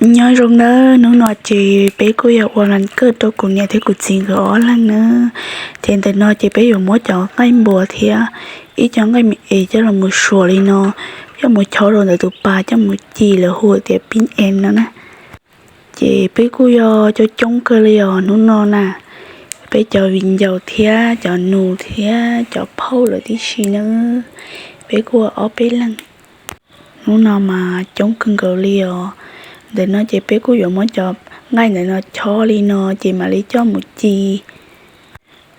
Nyob zoo nawb, hnub no ces peb kuj yog ua las kawj rau kuv niam thiab kuv txiv nkawd ob leeg nawb. Ces ntawm no ces peb yuav muab cov nqaij npua thiab ib co nqaij me es coj los mus suav li no, coj mus chob rau ntawm tus pas coj mus ci lawv hu tias pib es no na. Ces peb kuj yog coob coob kawg li os hnub no na. Peb cov viv ncaus thiab cov nus thiab cov phauj lawm tib si nawb. Peb kuj ua ob peb leeg. Hnub no mas coob kawg nkaus li os. Ntawm no ces peb kuj yuav muab cov nqaij ntawm no chob li no ces mam li coj mus ci.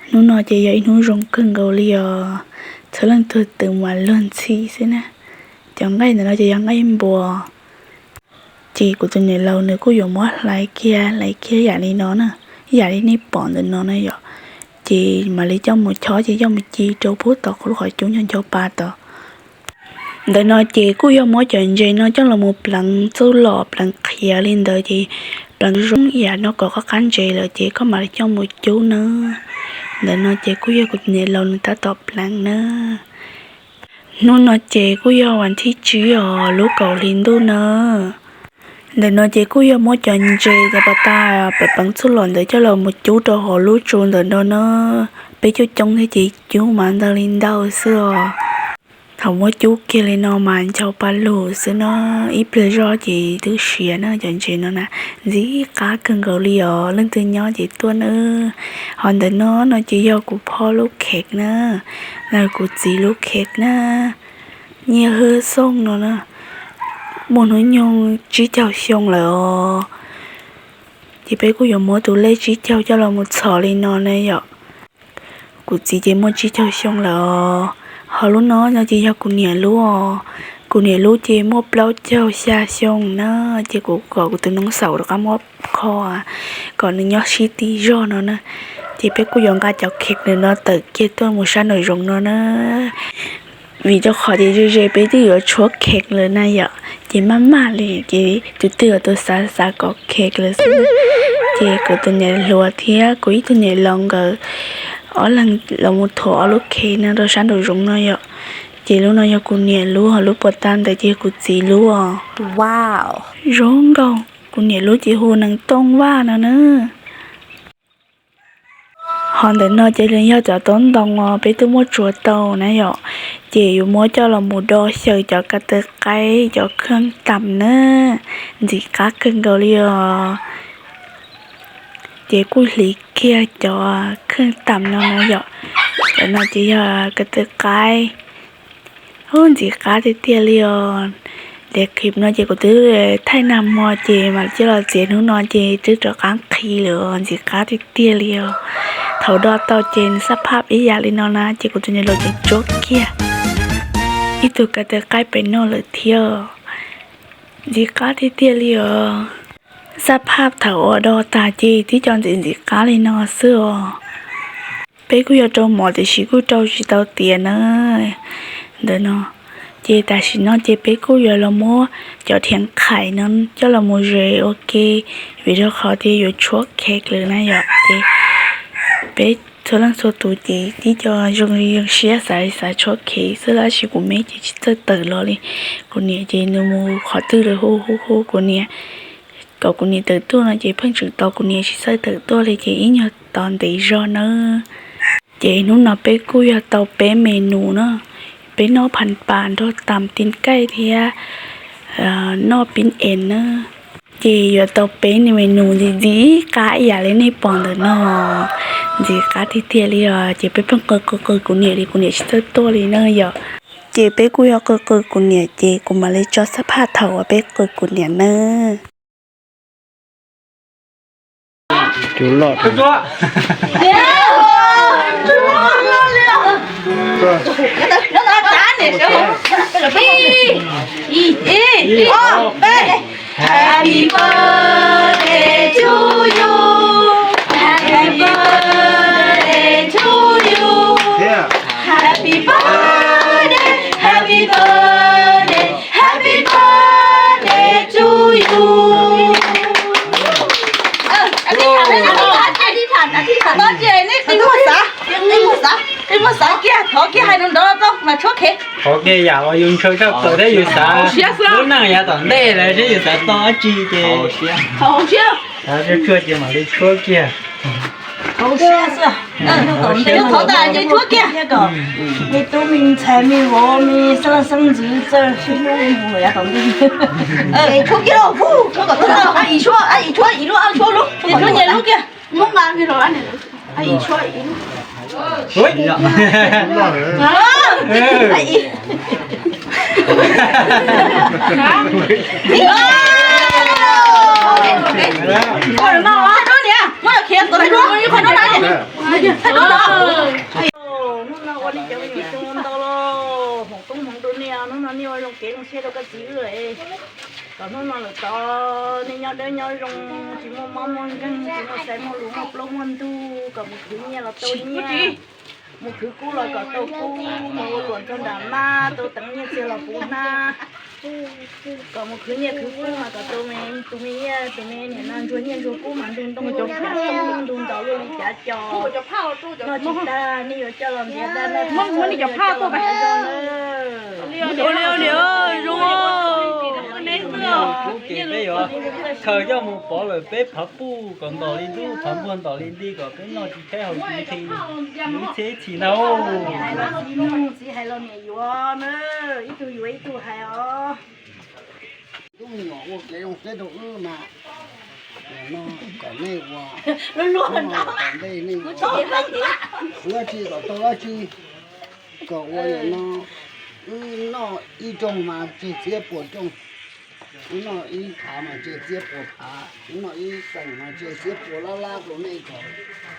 Hnub no ces yog ib hnub zoo kawg nkaus li os, txhua leej txhua tus mas luag ntxhi xwb na. Cov nqaij ntawm no ces yog nqaij npua. Ces kuv tus niam laus nws kuj yuav muab hlais kiag hlais kiag yam li no na, yam li nej pom ntawm no na yom. Ces mam li coj mus chob ces coj mus ci rau pub tom qhov cub ncho ncho pa tod. Ntawm no ces kuj yog muab cov ntses no coj los mus pleev txuj lom pleev qhiav li ntawd ces pleev zoo ib yam no kom qab qab ntses lawm ces koj mam li coj mus cub na. Ntawm no ces kuj yog kuv niam laus nws tab tom pleev na. Hnub no ces kuj yog vas thib tsib os lub kaum hli ntuj na. Ntawm no ces kuj yog muab cov ntses cov pas tas pleev pleev txuj lom ntawd coj los mus cub rau hauv lub tsu ntawm no na. Peb coob coob thiab ces cub mas ntau li ntau xwb os. Thaum muab cub kiag li no mas ncho pa lug xwb na, ib pliag zoj ces twb siav na. Cov ntses no na ntxim qab kawg nkaus li os, leej twg nyob ces tuaj na. Ho ntawm no no ces yog kuv phob lub khev na, no kuv txiv lub khev na, nyiaj hwj xooj no na, muaj hnub nyoog tsib caug xyoo lawm os. Ces peb kuj yuav muab tus lej tsib caug coj los mus txhom li no na yom. Kuv txiv ces muaj tsib caug xyoo lawm os. Ho lub no no ces yog kuv niam lub os. Kuv niam lub ces muaj plaub caug xya xyoo na, ces kuv kom kuv tus noog xaum rov qab muab kho kom nws nyob sib tib zog no na. Ces peb kuj yuav nqa cov khev ntawm no tawm kiag tuaj mus sab nraum zoov no na. Vim rau qhov tias ze ze peb twb yuav tshuab khev lawm na yom, ces maj maj li ces tus twg los tus xav xav kom khev lawm xwb. Ces kuv tus niam hluas thiab kuv ib tug niam laus nkawd ob leeg los mus thuam ob lub khev no rau sab nraum zoov no yom. Ces lub no yog kuv niam lub, ho lub puag ta ntawd ces yog kuv txiv lub os. Zoo nkauj, kuv niam lub ces hu nees tooj vaj no na. Ho ntawm no ces yog cov taub ntoo os, peb twb muab tsuav tau na yom, ces yuav muab coj los mus do xyaw cov ka taw qaib cov kheej tam na, ntxim qab kawg nkaus li os. Ces kuj hliv kiag cov kheej tam no na yom. Cov no ces yog ka taw qaib. Ub, ntxim qab tiag tiag li os. Daim clip no ces kuv twb thaij nag hmo ces mam coj los txiav hnub no ces twb rov qab nqhis lawm os, ntxim qab tiag tiag li os. Thaum do tau ces nws xab phaj ib yam li no na ces kuv tus niam laus ces tsuab kiag ib tug ka taw qaib pem no lawm thiab. Ntxim qab tiag tiag li os. Xab phaj thaum uas do tag ces tib co ntxim ntxim qab li no xwb os. Peb kuj yuav rau mov tiam sis kuj rau tsis tau tiav na. Ntawm no, ces tam sim no ces peb kuj yuav los muab cov thiav qhais no coj los mus zes ua ke, vim rau qhov tias yuav tshuab khev lawm na yom. Ces peb txhua leej txhua tus ces tib co zoo zoo siab xav li xav tshuab khev xwb, tab sis kuv me ces tsis txawj tawm los li. Kuv niam ces nws mus qhov twg los hu hu hu kuv niam, kom kuv niam tawm tuaj no ces pheej tseem tos kuv niam tsis txawj tawm tuaj li ces ib nyuag tos ntev zog nawb. Ces hnub no peb kuj yog tau peb me nus na, peb noj phan pas nrog tas ti kaij thiab noj pib es na. Ces yuav tau peb me nus ntxim ntxim qab ib yam li nej pom ntawm no, ntxim qab tiag tiag li os. Ces peb pheej qw qw qw kuv niam li kuv niam tsis txawj tuaj li na yom. Ces peb kuj yog qw qw kuv niam ces kuv mam li tso xab phaj thaum uas peb qw kuv niam nawb. Happy birthday to you. Happy birthday to you. Happy birthday, happy birthday, happy birthday to you. Ơ, a thib tham, a thib tham, a thib tham, a thib tham. Tod tsis neb qi muag xav, qi muag xav, qi Xav kiag, thov kiag hais nrov nrov tau mas tshuab kiag. Thov kiag yam uas yus ntshaw tshaj plaws thiab yus xav lub neej yav tom ntej lawm thiab yus xav tau dab tsi ces tshuab tshuab ces mam li tshuab kiag. Thov tas ces tshuab kiag. Me tub me ntxhais me vauv me xeeb leej xeeb ntxwv txawj sib hlub mus yav tom ntej. Tshuab kiag, tshuab kom tau, tshuab, tshuab ib lub, tshuab lub, tshuab nyias lub kiag. Hnub no ua nej cov me nyuam zoo ntau los hmoov toob hmoov rau nej, hnub no nej ua zoo kev zoo siab rau koj txiv wb lawm. Kom hnub no lawm tod nej nyob dawb nyob zoo, tsis muaj mob muaj nkeeg, tsis muaj xaiv muaj lus muaj plaub muaj ntug, kom mus khwv nyiaj los tau nyiaj, mus khwv kub los kom tau kub, mus ua luam txog nram mab tau teev nyiaj txiag los puv hnab. Kom mus khwv nyiaj khwv kub mas kom tau me tus me nyiaj tus me niam no ntsuag nyiaj ntsuag kub mas ntug ntoo ntug ntoo ntug ntaus luaj li cav co. Noj tsis tag nej yuav coj los ntiav dab, noj tsis tag nej yuav coj los ntiav zoo. Ua li ua li zoo. Kub ces peb yuav khaws coj mus pov lawm peb phav puj kom ntom li ntub, phav npuag ntom li nti kom peb noj tsis tshaib haus tsis nthi ib txhiab ib txhis na. Txiv hais los niam yuav na, ib tug yuav ib tug hais os. Tub me nyuam ua kev zoo siab rau wb mas, no kom nej ua, kom nej ua, xwv dab tsi kom tau dab tsi, kom ua no. Wb noj ib rooj mas tseg txiab puas rooj, wb noj ib phav mas tseg txiab puas phav, wb noj ib xeem mas tseg txiab puas lab lab rau nej kom,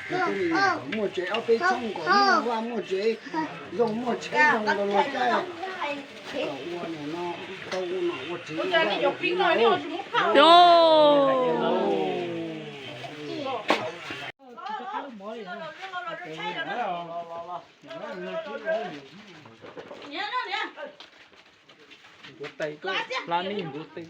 kom tub me nyuam kom muaj tsev ob peb txhooj, kom muaj vaj muaj tsev, zoo muaj tsheb zoo rau luag caij, kom ua no tau ua nom ua tswv ua vaj ua tsev. Ntuav tes, hla nej ntuav tes.